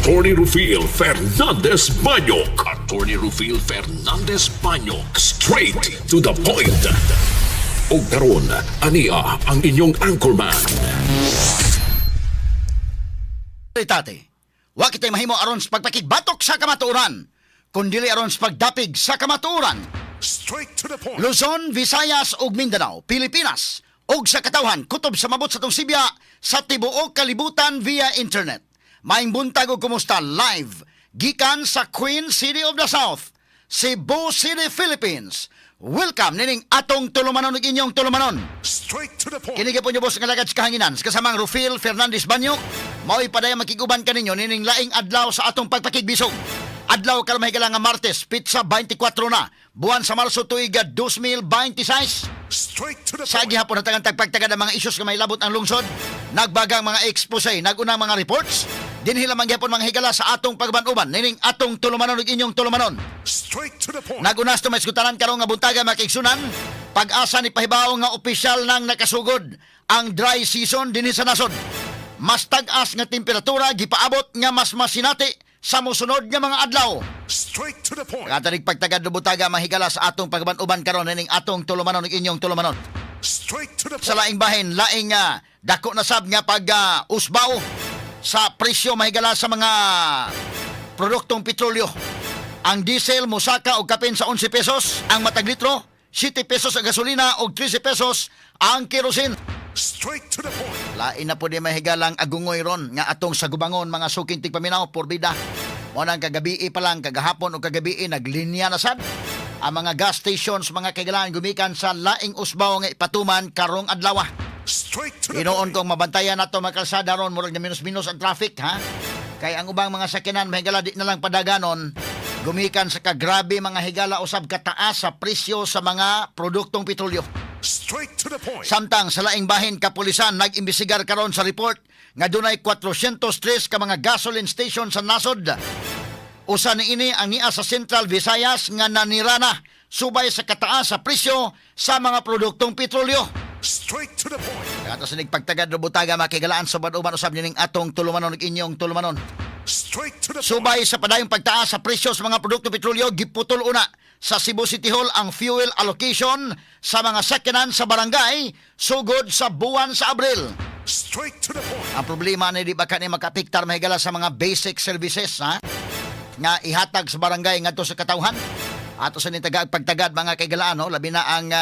Attorney Rufil Fernandez Banyok. Attorney Rufil Fernandez Banyok. Straight to the point. Og karon, ania ang inyong anchorman. Tate, wa kitay mahimo aron sa pagpakigbatok sa kamatuoran, kundili aron sa pagdapig sa kamatuoran. Straight to the point. Luzon, Visayas ug Mindanao, Pilipinas ug sa katawhan kutob sa mabot sa atong sibya sa tibuok kalibutan via internet. Maayong buntag ug kumusta live gikan sa Queen City of the South, Cebu City, Philippines. Welcome nining atong tulumanon ug inyong tulumanon. Straight to the point. Kini gyapon inyong boss nga alagad sa kahanginan sa kasamang Rufil Fernandez Banyo. Mao'y padayang makiguban kaninyo nining laing adlaw sa atong pagpakigbisog. Adlaw karon, mahigala, nga Martes, petsa 24 na, buwan sa Marso, tuig 2026. Straight to the Sa point. gihapon natagan tagpagtagad ang mga isyus nga mahilabot ang lungsod, nagbagang mga expose, nagunang mga reports, dinhi lamang gihapon, mga higala, sa atong pagban-uban nining atong tulumanon ug inyong tulumanon. Straight to the point. Nagunas to may iskutanan karong nga buntaga, mga kaigsunan. PAGASA nipahibaw nga opisyal nang nakasugod ang dry season dinhi sa nasod. Mas tag-as nga temperatura gipaabot nga mas masinati sa mosunod nga mga adlaw. Straight to the point. Katanig pagtagad butaga, mahigala, sa atong pagban-uban karon nining atong tulumanon ug inyong tulumanon. Straight to the Sa point. laing bahin, laing dako na sab nga pag usbaw sa presyo, mahigala, sa mga produktong petrolyo. Ang diesel mosaka og kapin sa 11 pesos ang matag litro, 7 pesos ang gasolina og 13 pesos ang kerosene. Straight to the point. Lain na po di mahigalang agungoy ron nga atong sagubangon, mga suking tigpaminaw, porbida. Mo nang kagabi pa lang, kagahapon o kagabi, naglinya na sad ang mga gas stations, mga kaigalaan, gumikan sa laing usbaw nga ipatuman karong adlaw. Straight to the Inoon point. kong mabantayan nato mga kalsada ron, murag na minus-minus ang traffic, ha. Kay ang ubang mga sakyanan, mahigala, di na lang padaganon gumikan sa kagrabe, mga higala, usab kataas sa presyo sa mga produktong petrolyo. Straight to the point. Samtang sa laing bahin, kapulisan nag-imbestigar karon sa report nga dunay 403 ka mga gasoline station sa nasod. Usa ni ini ang niya sa Central Visayas nga nanira na subay sa kataas sa presyo sa mga produktong petrolyo. Straight to the point. Kato sa nagpagtagad butaga, makigalaan sa uban usab nining atong tulumanon ug inyong tulumanon. Straight to the point. Subay sa padayong pagtaas sa presyo sa mga produkto petrolyo, giputol una sa Cebu City Hall ang fuel allocation sa mga sakyanan sa barangay sugod sa buwan sa Abril. Straight to the point. Ang problema ni di ba kani makapiktar, mahigala, sa mga basic services, ha, nga ihatag sa barangay ngadto sa katawhan. Ato sa nitaga pagtagad, mga kaigalaan, no, labi na ang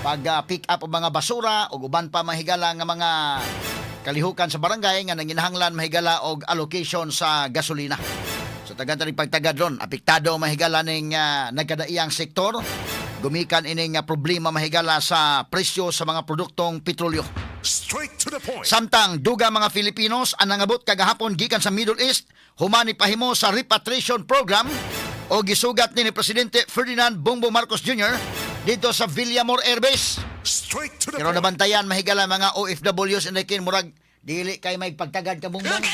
pag pick up og mga basura ug uban pa, mahigala, nga mga kalihukan sa barangay nga nanginahanglan, mahigala, og allocation sa gasolina. So tagan rin pagtagad ron, apektado, mahigala, ning nagkadaiyang sektor gumikan ining problema, mahigala, sa presyo sa mga produktong petrolyo. Straight to the point. Samtang duga mga Filipinos ang nangabot kagahapon gikan sa Middle East human pahimo sa repatriation program o gisugat ni Presidente Ferdinand Bongbong Marcos Jr. dito sa Villamor Air Base. Straight to the Pero point. nabantayan, mahigala, mga OFWs and kin murag dili kay may pagtagad ka, Bongbong.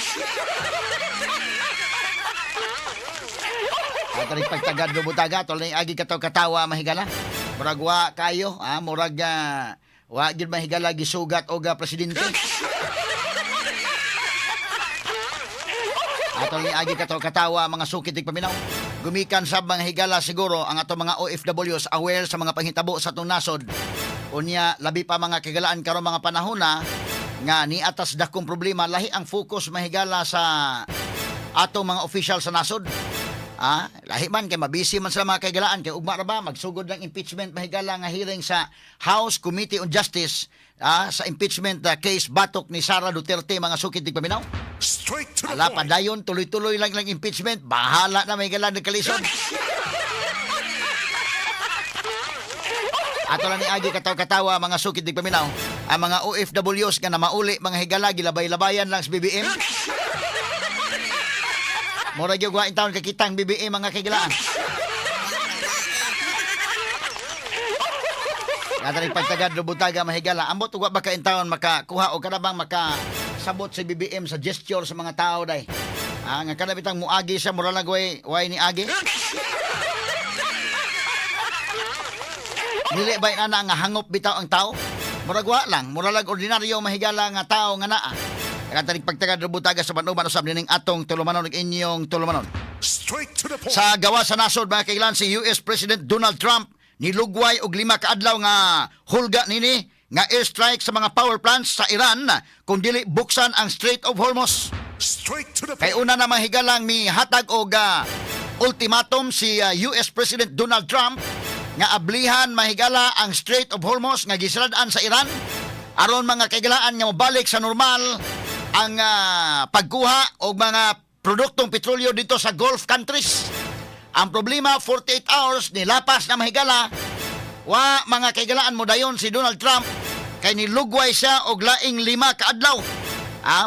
Ato rin pagtagad lubutaga, tol ning agi kataw katawa, mahigala. Murag wa kayo, ha, murag wa gyud, mahigala, gisugat og presidente. Ato ni agi kataw katawa, mga sukit paminaw. Gumikan sa mga higala siguro ang ato mga OFWs aware sa mga panghitabo sa atong nasod. Unya labi pa, mga kagalaan, karon mga panahon na nga ni atas dakong problema, lahi ang focus, mahigala, sa atong mga official sa nasod. Ah, lahi man kay mabisi man sila, mga kaigalaan, kay ugma ra ba magsugod ng impeachment, mahigala, nga hearing sa House Committee on Justice, sa impeachment case batok ni Sara Duterte, mga sukit paminaw. Straight to the Ala point. padayon, tuloy-tuloy lang lang impeachment, bahala na may galan nagkalisod. Ato lang ni agi kataw-katawa, mga sukit di paminaw. Ang mga OFWs nga na mauli, mga higala, gilabay-labayan lang sa BBM. Mura gyud wa taon kakitang BBM, mga kagilaan. Katarik pagtagad lubutaga, mahigala. Ambot ug wa ba ka taon makakuha o kanabang maka sabot sa BBM sa gesture sa mga tao day. Ah, nga kana bitang muagi siya mura lang way way ni agi. Dili ba ana nga hangop bitaw ang tao? Murag wa lang, mura lang ordinaryo, mahigala, nga tao nga naa. Daghan pagtagad rubutaga sa uban usab nining atong tulumanon ug inyong tulumanon. Straight to the point. Sa gawa sa nasod, mga kailan, si US President Donald Trump nilugway og 5 ka adlaw nga hulga nini nga airstrike sa mga power plants sa Iran kung dili buksan ang Strait of Hormuz. Straight to the Kay point. una na mahigalang mihatag og ultimatum si US President Donald Trump nga ablihan mahigala ang Strait of Hormuz nga gisirad-an sa Iran aron, mga kaigalaan, nga mobalik sa normal ang pagkuha og mga produktong petrolyo dito sa Gulf countries. Ang problema, 48 hours nilapas na, mahigala. Wa, mga kaigalaan, mo dayon si Donald Trump kay nilugway siya og laing 5 ka adlaw.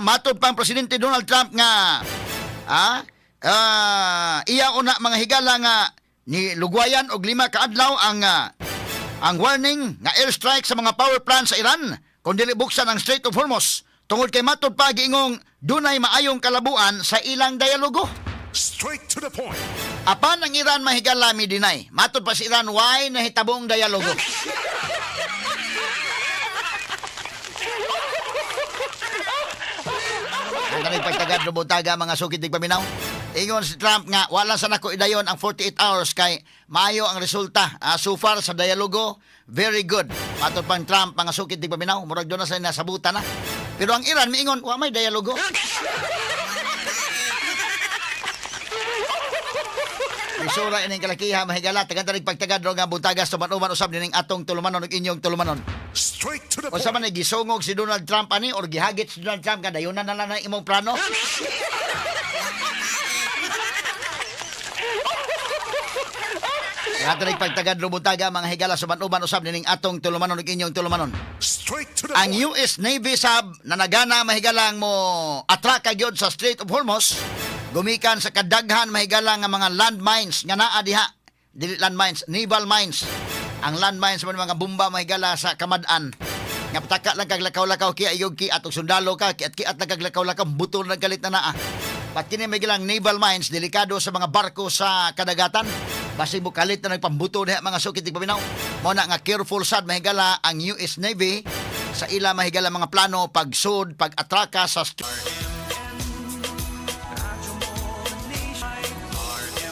Matod pang Presidente Donald Trump nga iya una, mga higala, nga ni lugwayan og 5 ka adlaw ang warning nga airstrike sa mga power plant sa Iran kung dili buksan ang Strait of Hormuz tungod kay matod pa giingong dunay maayong kalabuan sa ilang dialogo. Straight to the point. Apan ang Iran, mahigala, mi deny. Matod pa sa Iran, way nahitabong dialogo. Ang kanang pagtagad rubutaga, mga sukit paminaw. Ingon si Trump nga wala sa nako idayon ang 48 hours kay maayo ang resulta. So far sa dialogo, very good. Matod pang Trump, mga sukit paminaw, murag doon na sa nasabutan na. Pero ang Iran miingon wa may dialogo. Isura ining kalakiha, mahigala, tagan pagtagad ro nga buntagas tuman-uman usab nining atong tulumanon ug inyong tulumanon. Straight to the O sa point. man ay gisungog si Donald Trump ani or gihagit si Donald Trump nga dayunan na lang na imong plano. Nga pagtagad rubuntaga, mga higala, suman-uban usab nining atong tulumanon ug inyong tulumanon. Straight to the Ang point. US Navy sab nanagana, mahigalang, mo atraka gyud sa Strait of Hormuz gumikan sa kadaghan, mahigala, nga mga landmines nga naa diha. Dili landmines, naval mines. Ang landmines man mga bomba, mahigala, sa kamad-an. Nga pataka lang kag lakaw-lakaw kiya iyog ki atong sundalo ka kiat kiat lang kag lakaw-lakaw butol nang galit na naa. Pat kini may gilang naval mines, delikado sa mga barko sa kadagatan. Basig mo kalit na nagpambuto diha, mga sukit paminaw. Mo na nga careful sad, mahigala, ang US Navy sa ila, mahigala, mga plano pagsud, pag-atraka sa